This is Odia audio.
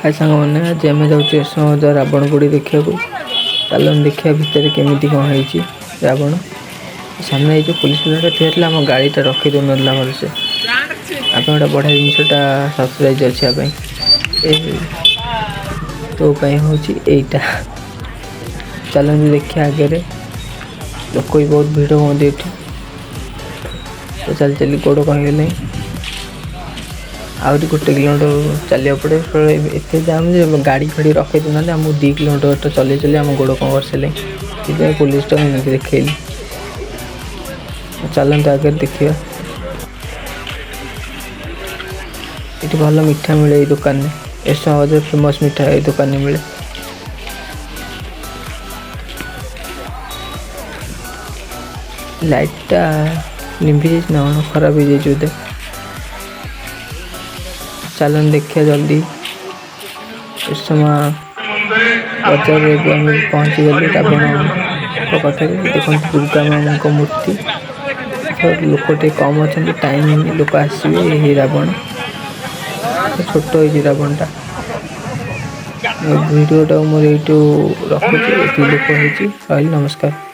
ହାଇ ସାଙ୍ଗମାନେ, ଆଜି ଆମେ ଯାଉଛୁ ଏରସମା ବଜାର ରାବଣ ପୋଡ଼ି ଦେଖିବାକୁ। ଚାଲନ୍ତୁ ଦେଖିବା ଭିତରେ କେମିତି କ'ଣ ହେଇଛି ରାବଣ। ସାମ୍ନା ଏଇ ଯେଉଁ ପୋଲିସ ପିଲାଟା ଠିଆ ଥିଲା, ଆମ ଗାଡ଼ିଟା ରଖି ଦେଉନଥିଲା ଭଲସେ। ଆପଣ ଗୋଟେ ବଢ଼ିଆ ଜିନିଷଟା ସରପ୍ରାଇଜ୍ ଅଛି ଆ ପାଇଁ। ଏ ତୋ ପାଇଁ ହେଉଛି ଏଇଟା। ଚାଲନ୍ତୁ ଦେଖିବା ଆଗରେ। ଲୋକ ବି ବହୁତ ଭିଡ଼ ହୁଅନ୍ତି ଏଠି। ତ ଚାଲି ଚାଲି ଗୋଡ଼ କ'ଣ ହେଇଗଲାଣି। ଆହୁରି 1 କିଲୋମିଟର ଚାଲିବାକୁ ପଡ଼ିବ। ଏତେ ଜାମ୍ ଯେ ଗାଡ଼ି ଫାଡ଼ି ରଖେଇ ଦେଉନାହାନ୍ତି ଆମକୁ। 2 କିଲୋମିଟର ବାଟ ଚଲେଇ ଚଲେଇ ଆମ ଗୋଡ଼ କ'ଣ କରିସାରିଲେଣି। ସେଥିପାଇଁ ପୋଲିସଟାକୁ ଏମିତି ଦେଖେଇଲି। ଚାଲନ୍ତୁ ଆଗରେ ଦେଖିବା। ଏଠି ଭଲ ମିଠା ମିଳେ ଏଇ ଦୋକାନରେ। ଏରସମା ବଜାର ଫେମସ୍ ମିଠା ଏଇ ଦୋକାନରେ ମିଳେ। ଲାଇଟ୍ଟା ଲିଭି ଯାଇଛି ନା କ'ଣ, ଖରାପ ହେଇଯାଇଛି ବୋଧେ। ଚାଲନ୍ତୁ ଦେଖିବା ଜଲ୍ଦି। ଏରସମା ବଜାରରେ ଏବେ ଆମେ ପହଞ୍ଚିଗଲୁ ରାବଣଙ୍କ ପାଖରେ। ଦେଖନ୍ତୁ ଦୁର୍ଗା ମାଙ୍କ ମୂର୍ତ୍ତି। ଲୋକ ଟିକେ କମ୍ ଅଛନ୍ତି, ଟାଇମ୍ ହେଇନି, ଲୋକ ଆସିବେ। ଏହି ରାବଣ ଛୋଟ ହେଇଛି ରାବଣଟା। ଭିଡ଼ିଓଟାକୁ ମୋର ଏଇଠୁ ରଖୁଛି। ଏତିକି ଲୋକ ହେଇଛି। ରହିଲି, ନମସ୍କାର।